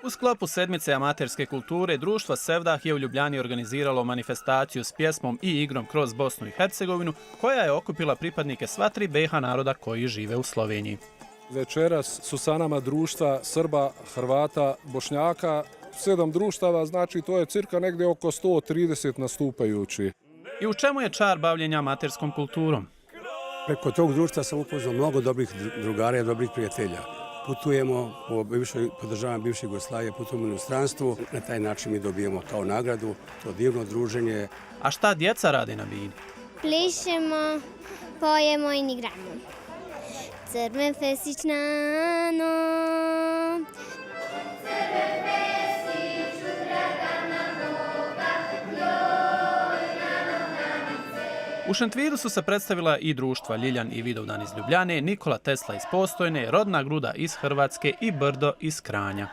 U sklopu sedmice amaterske kulture, društvo Sevdah je u Ljubljani organiziralo manifestaciju s pjesmom i igrom kroz Bosnu i Hercegovinu, koja je okupila pripadnike sva tri BiH naroda koji žive u Sloveniji. Večeras su sa nama društva Srba, Hrvata, Bošnjaka, 7 društava, znači to je cirka negdje oko 130 nastupajući. I u čemu je čar bavljenja amaterskom kulturom? Preko tog društva sam upoznao mnogo dobrih drugara i dobrih prijatelja. Putujemo, podržavamo bivše Jugoslavije, putujemo u inostranstvu. Na taj način mi dobijemo kao nagradu, to divno druženje. A šta djeca rade na bini? Plišemo, pojemo i igramo. Crven fesić na no. U Šentvidu su se predstavila i društva Ljiljan i Vidovdan iz Ljubljane, Nikola Tesla iz Postojne, Rodna gruda iz Hrvatske i Brdo iz Kranja.